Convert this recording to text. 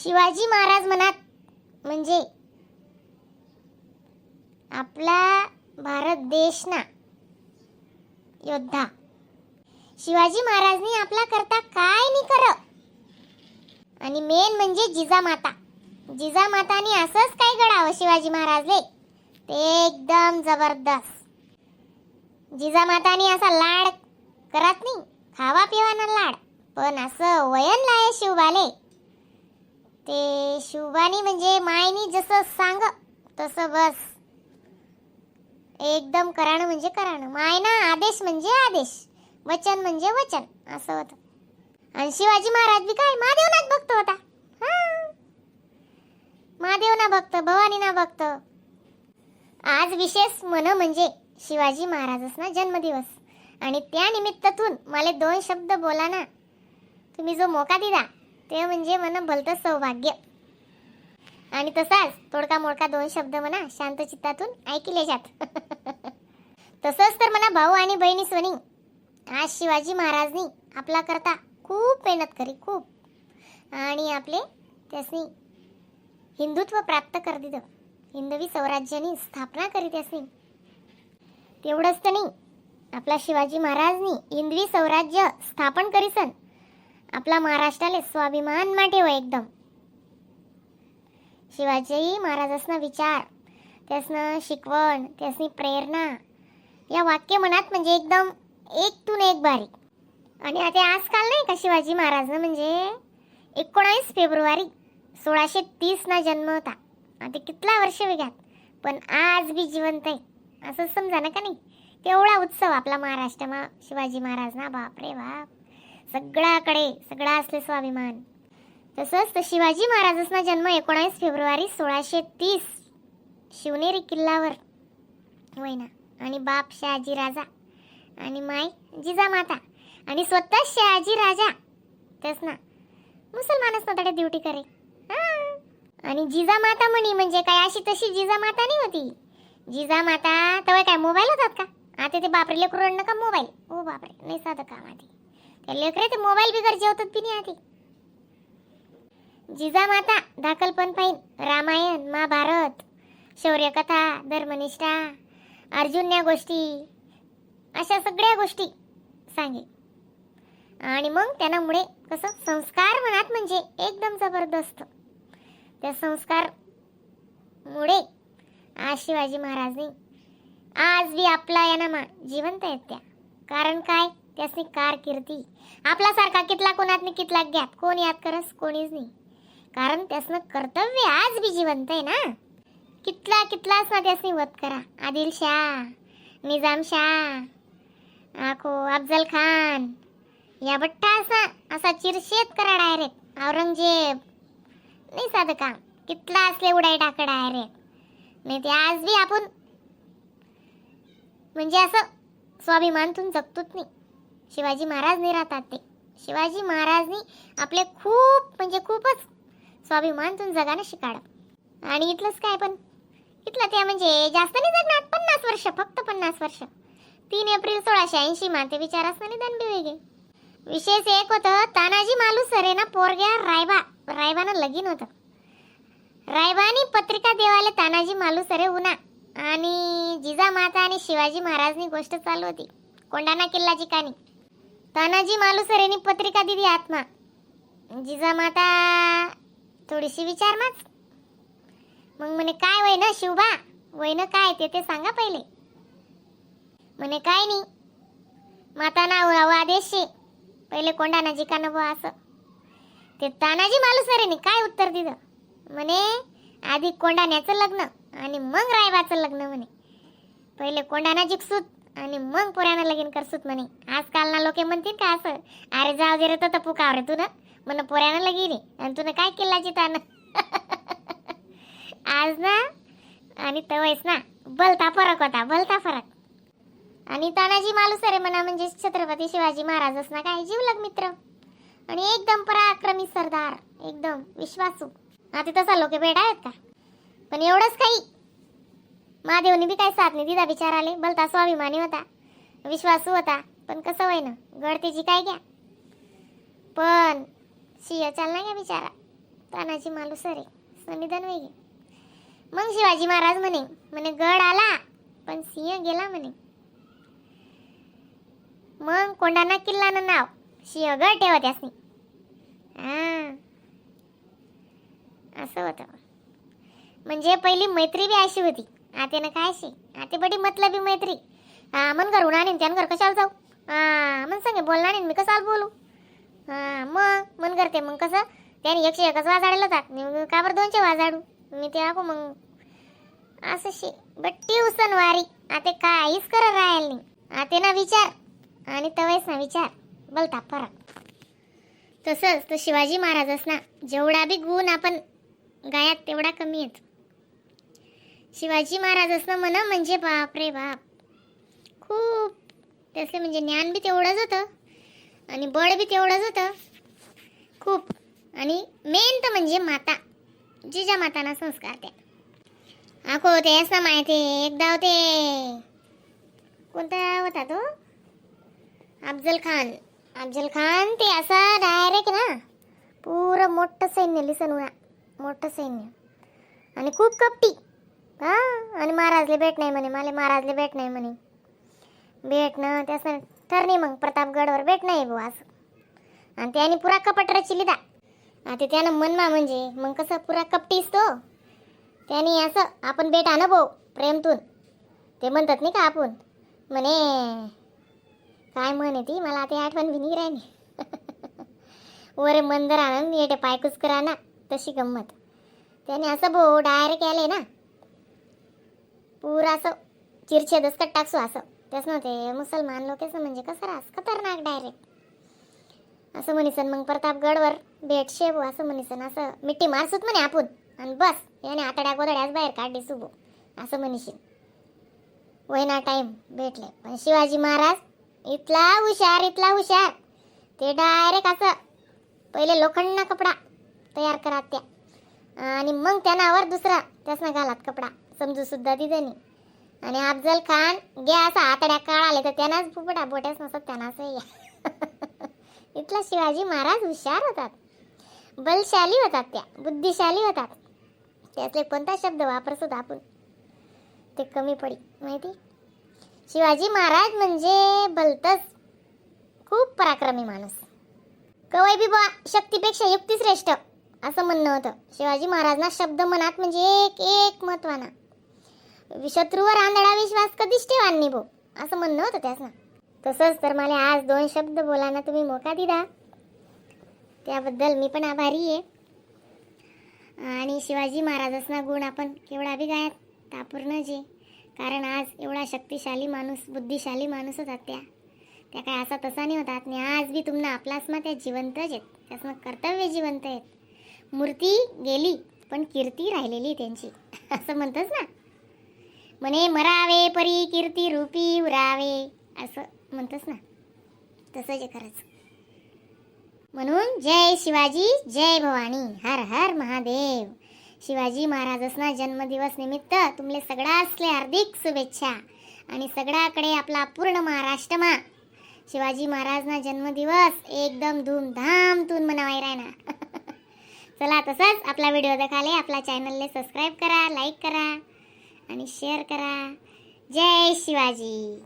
Shivaji Maharaj म्हणात म्हणजे आपला भारत देश ना योद्धा. शिवाजी महाराजनी आपला करता काय नाही कर. आणि मेन म्हणजे जिजामाता. जिजामातानी असंच काय घडावं शिवाजी महाराजले, ते एकदम जबरदस्त. जिजामातानी असा लाड करत नाही, खावा पिवा ना लाड, पण असं वयन लाय शिवबाले. ते शिवबानी म्हणजे मायनी जसं सांग तसं बस एकदम कराणं म्हणजे कराणं. मायना आदेश म्हणजे आदेश, वचन म्हणजे वचन, असं होतं. आणि शिवाजी महाराज बी काय महादेवनाच भक्त होता. हा, महादेवना भक्त, भवानीना भक्त. आज विशेष मन म्हणजे शिवाजी महाराजसना जन्मदिवस आणि त्या निमित्तातून मला दोन शब्द बोला ना तुम्ही जो मोका दिला ते म्हणजे मन भलतं सौभाग्य. आणि तसाच तोडका मोडका दोन शब्द म्हणा शांत चित्तातून ऐकले जात. तसंच तर म्हणा भाऊ आणि बहिणी सोनी, आज शिवाजी महाराजनी आपला करता खूप मेहनत करी, खूप. आणि आपले त्यासनी हिंदुत्व प्राप्त कर दिलं, हिंदवी स्वराज्यानी स्थापना करी त्यासनी. तेवढंच तर नाही, आपला शिवाजी महाराजनी हिंदवी स्वराज्य स्थापन करीसन आपला महाराष्ट्राले स्वाभिमान माटे हो एकदम. शिवाजी महाराजासना विचार, त्यासनं शिकवण, त्यासनी प्रेरणा या वाक्य मनात म्हणजे एकदम एकतून एक भारी. आणि आता आजकाल नाही का शिवाजी महाराजनं म्हणजे 19 फेब्रुवारी 1630 ना जन्म होता. आता कितला वर्ष वेगात, पण आज बी जिवंत आहे असं समजा ना का नाही. तेवढा उत्सव आपला महाराष्ट्रामा शिवाजी महाराज ना, बाप रे बाप, सगळाकडे सगळा असले स्वाभिमान. तसंच तर शिवाजी महाराजांचा जन्म 19 फेब्रुवारी 1630 शिवनेरी किल्ल्यावर होय ना. आणि बाप शहाजी राजा आणि माय जिजामाता. आणि स्वतः शहाजी राजा तेच ना मुसलमानच ना तडे ड्युटी करे. हा. आणि जिजामाता म्हणी म्हणजे काय अशी तशी जिजामाता नाही होती. जिजामाता तेव्हा काय मोबाईल होतात का? आता ते बापरे लेकरू रडणं का मोबाईल, ओ बापरे, नाही साधं काम. आधी त्या लेकरे ते मोबाईल बिगर जेवतात बी नाही. आधी जिजामाता दाखल पण पाहिन रामायण, महाभारत, शौर्यकथा, धर्मनिष्ठा, अर्जुन्या गोष्टी, अशा सगळ्या गोष्टी सांगे. आणि मग त्यानामुळे कसं संस्कार म्हणत म्हणजे एकदम जबरदस्त. त्या संस्कार मुळे आज शिवाजी महाराजनी आज बी आपला या मा जिवंत आहेत त्या. कारण काय, त्यासनी कारकिर्दी आपल्यासारखा कितला कोणात कितला घ्यात कोण याद करस, कोणीच नाही. कारण त्यासनं कर्तव्य आज बी जिवंत आहे ना. कितला कितलाच ना त्यासनी वध करा, आदिलशाह, निजामशाह, आखो अफजल खान या बट्टा असा असा चिरशेत करा डायरेक्ट, औरंगजेब, नाही साधं काम. कितला असले उडाई टाक डायरेक्ट. नाही ते आज बी आपण म्हणजे असं स्वाभिमानतून जगतोच नाही. शिवाजी महाराज नाही राहतात ते. शिवाजी महाराजनी आपले खूप म्हणजे खूपच स्वाभिमानतून जगानं शिकाड. आणि इथलंच काय, पण इथलं त्या म्हणजे जास्त नाही जगणार, 50 वर्ष, फक्त 50 वर्ष. 3 एप्रिल 1680 माते विचारास निधन बी वेगे. विशेष एक होतं, तानाजी मालुसरे ना पोरग्या रायबा, रायबानं लगीन होतं. रायबानी पत्रिका देवाले तानाजी मालुसरे उना आणि जिजामाता आणि शिवाजी महाराजनी गोष्ट चालू होती कोंडाणा किल्लाची कानी. तानाजी मालुसरेनी पत्रिका दिली आत्मा. जिजामाता थोडीशी विचार माच. मग म्हणे, काय वय ना शिवबा, वय ना काय ते ते सांगा पहिले. म्हणे, काय नाही, माता ना आदेश शे, पहिले कोंडाना जिका बुवा असं. ते तानाजी मालुसरेनी काय उत्तर दिलं? म्हणे, आधी कोंडाण्याचं लग्न आणि मग रायबाचं लग्न. म्हणे, पहिले कोंडाणा जिकसूत आणि मग पोऱ्यानं लगीन करसूत. म्हणे, आजकाल ना लोक म्हणतील का असं, अरे जाऊ दे रे, तर पुकावर तू ना म्हण पोऱ्यानं लगीन आहे आणि तुनं काय केला जितानं. आज ना आणि तवयस ना भलता फरक होता, भलता फरक. आणि तानाजी मालुसरे म्हणा म्हणजे छत्रपती शिवाजी महाराजच ना काय जीवलग मित्र आणि एकदम पराक्रमी सरदार, एकदम विश्वासू. आता तसा लोक भेट आहेत का? पण एवढंच काही महादेवनी बी काय साथ नाही दिला बिचाराले. भलता स्वाभिमानी होता, विश्वासू होता, पण कसं होय ना गडतीची काय घ्या, पण शिय चाल ना घ्या बिचारा. Tanaji Malusare निधन वेगे. मग शिवाजी महाराज म्हणे, म्हणे गड आला पण सिंह गेला म्हणे. मग कोंडाणा किल्लानं नाव सिंहगड ठेवा त्यासनी. हा, असं होतं. म्हणजे पहिली मैत्री बी अशी होती. आते ना काय अशी आते बडी मतलबी मैत्री. हा, मन घर उन्हा नाही त्यान घर कशाला जाऊ? हा, मन सांगे बोलणार नाही, मी कशाला बोलू? हा, मग मन करते. मग कसं त्याने 101च वाजाडलं होतात, मी का बरं 200 वाजाडू मी ते आको? मग असं शे बट्टी उसनवारी. आते काहीच करत राहील नाही. आते ना विचार आणि तवेस ना विचार बोलता फरक. तसंच तर शिवाजी महाराजच ना जेवढा बी गुण आपण गायात तेवढा कमी येत. शिवाजी महाराजच ना म्हण म्हणजे बाप रे बाप, खूप त्यासले म्हणजे ज्ञान बी तेवढंच होतं आणि बळ बी तेवढंच होतं खूप. आणि मेन तर म्हणजे माता जिजा माताना संस्कार त्या आखो ते असं माहिती. एकदा होते कोणता होता तो अफजल खान. अफजल खान ते असा डायरेक्ट ना पुरं मोठं सैन्य लिसन उडा, मोठं सैन्य आणि खूप कपटी. हा, आणि महाराजले भेट नाही म्हणे, मला महाराजले भेट नाही म्हणे. भेट ना त्यासं ठरणी मग प्रतापगडवर भेट नाही बुवा असं. आणि त्याने पुरा कपट रचिली दा. आता त्यानं मनमा म्हणजे मग कसं पुरा कपटीस तो. त्याने असं आपण भेट आण भाऊ प्रेमतून ते म्हणतात नाही का आपण म्हणे, काय म्हणे ती मला आता आठवण बी नाही राहिली. वरे मंदर आणून येते पायकूस करा ना तशी गंमत. त्याने असं भाऊ डायरेक्ट आले ना पुरा असं चिरछेदच कट टाकसू असं त्याच नव्हते मुसलमान लोक म्हणजे कसं रास खतरनाक डायरेक्ट असं म्हणीसन. मग प्रतापगडवर भेट शेबू असं म्हणीसन, असं मिठी मारसूत म्हणे आपण आणि बस याने आतड्या गोदड्याच बाहेर काढली सुबो असं म्हणीशील. वयना टाईम भेटले. पण शिवाजी महाराज इथला हुशार, इथला हुशार, ते डायरेक्ट असं पहिले लोखंडना कपडा तयार करा त्या आणि मग त्यानावर दुसरा त्यासना घालात कपडा समजू सुद्धा तिथं. आणि अफजल खान घ्या असा आतड्या काळ आले तर त्यांनाच फुफडा बोट्याच नसत त्यांनाच. इथला शिवाजी महाराज हुशार होतात, बलशाली होतात, त्या बुद्धिशाली होतात. त्यातले कोणता शब्द वापरतो आपण ते कमी पडी माहिती. शिवाजी महाराज म्हणजे भलतच खूप पराक्रमी माणूस. कवय बी बा शक्तीपेक्षा युक्ती श्रेष्ठ असं म्हणणं होतं. शिवाजी महाराजना शब्द मनात म्हणजे एक एक महत्वाना. शत्रूवर आंधळा विश्वास कधीच ठेवा नाही भाऊ असं म्हणणं होतं त्यासना. तसंच तर मला आज दोन शब्द बोलाना तुम्ही मोका दिला त्याबद्दल मी पण आभारी आहे. आणि शिवाजी महाराजांना गुण आपण केवढा बी गायात तापूर्ण जे, कारण आज एवढा शक्तिशाली माणूस, बुद्धिशाली माणूस होतात त्या. त्या काय असा तसा नाही होतात. आणि आज बी तुम्हाला आपलाच त्या जिवंतच आहेत, त्यास मग कर्तव्य जिवंत आहेत. मूर्ती गेली पण कीर्ती राहिलेली त्यांची असं म्हणतच ना. म्हणे मरावे परी कीर्ती रूपी उरावे असं म्हणतच ना, तसंच आहे खरंच. म्हणून जय शिवाजी, जय भवानी, हर हर महादेव. शिवाजी महाराजसना जन्मदिवस निमित्त तुमले सगळासले हार्दिक शुभेच्छा. आणि सगळ्याकडे आपला पूर्ण महाराष्ट्रमा शिवाजी महाराजना जन्मदिवस एकदम धूमधामतून मनावाय राहणार. चला, तसंच आपला व्हिडिओ देखाले आपला चॅनलले सबस्क्राईब करा, लाईक करा आणि शेअर करा. जय शिवाजी.